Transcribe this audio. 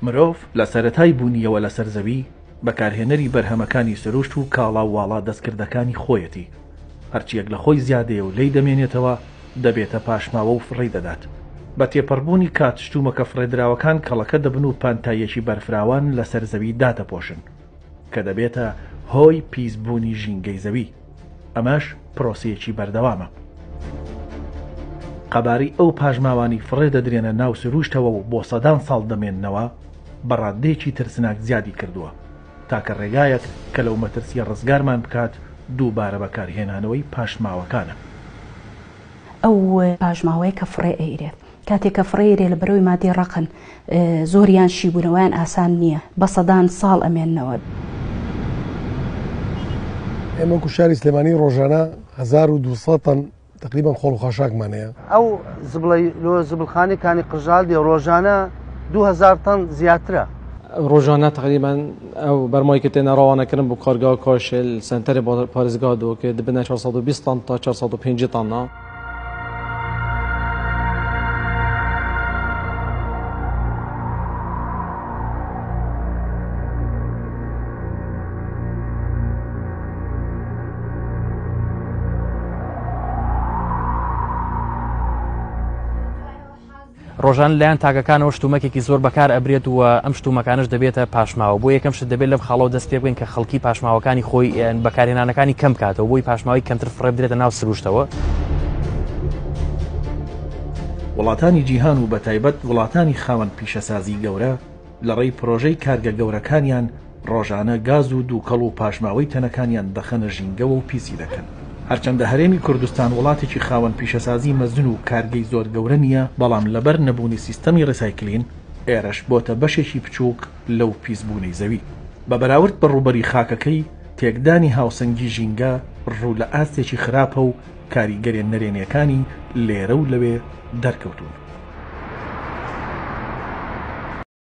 مرۆڤ لە سەرەتای بوونیەوە لەسەر زەوی، بەکارهێنەری بەرهەمەکانی سروشت و کاڵا و واڵا دەستکردەکانی خۆیەتی. هەرچییەک لە خۆی زیادەیە و لێی دەمێنێتەوە، دەبێتە پاشماوە و فڕێی دەدات. بە تێپەڕبوونی کات شتومەکە فڕێدراوەکان کەڵەکە دەبن و پانتاییەکی بەرفراوان لەسەر زەوی دادەپۆشن، کە دەبێتە هۆی پیسبوونی ژینگەی زەوی. ئەمەش پرۆسەیەکی بەردەوامە. قەبارەی ئەو پاشماوانەی فڕێ دەدرێنە ناو سرووشتەوە و بۆ سەدان ساڵ دەمێننەوە، بە ڕاددەیەکی ترسناک زیادی کردووە. تاکە ڕێگایەک کە لەو مەترسییە ڕزگارمان بکات، دووبارە بەکارهێنانەوەی پاشماوەکانە. ئەو پاشماوەیە کە فڕێ ئەیرێت کاتێک کە فڕێ ئەیرێ لە بەرەوەی مادەی ڕەقن زۆریان شیبوونەوەیان ئاسان نییە بە سەدان ساڵ ئەمێننەوە. ئێمە وەکو شاری سلێمانی ڕۆژانە 1200 تەن تقریبا خۆڵ و خاشاکمان هەیە. ئەو زبڵەی لۆ زبڵخانەی کانی قرژاڵ دێ ڕۆژانە 2000 تەن زیاترە. ڕۆژانە تقریبا ئەو بەرمای کە تێنە ڕەوانەکردن بۆ کارگا کاشێل سەنتەری پارێزگا دۆکێ دبنە 420 تەن تا 450 تەنە. ڕۆژانە لایەن تاکەکانەوە شتومەکێکی زۆر بەکار ئەبرێت و ئەم شتومەکانش دەبێتە پاشماوە بۆ یەکەم شت دەبێت لەم خاڵەوە دەست پێ بکەین کە خەڵکی پاشماوەکانی خۆی بەکارهێنانەکانی کەم بکاتەوە بۆی پاشماوەی کەمتر فڕێ بدرێتە ناو سروشتەوە. وڵاتانی جیهان و بەتایبەت وڵاتانی خاوەن پیشەسازی گەورە لەڕێی پرۆژەی کارگە گەورەکانیان ڕۆژانە گاز و دووکەڵ و پاشماوەی تەنەکانیان دەخەنە ژینگەوە و پیسی دەکەن. هەرچەندە هەرێمی کوردستان وڵاتێکی خاوەن پیشەسازی مەزن و کارگەی زۆر گەورە نییە، بەڵام لەبەر نەبوونی سیستەمی ڕیسایکلین، ئێرەش بۆتە بەشێکی بچووک لەو پیسبوونەی زەوی. بە بەراورد بە ڕووبەری خاکەکەی، تێکدانی هاوسەنگی ژینگە ڕوو لە ئاستێکی خراپە و کاریگەریە نەرێنیەکانی لێرە و لەوێ دەرکەوتوون.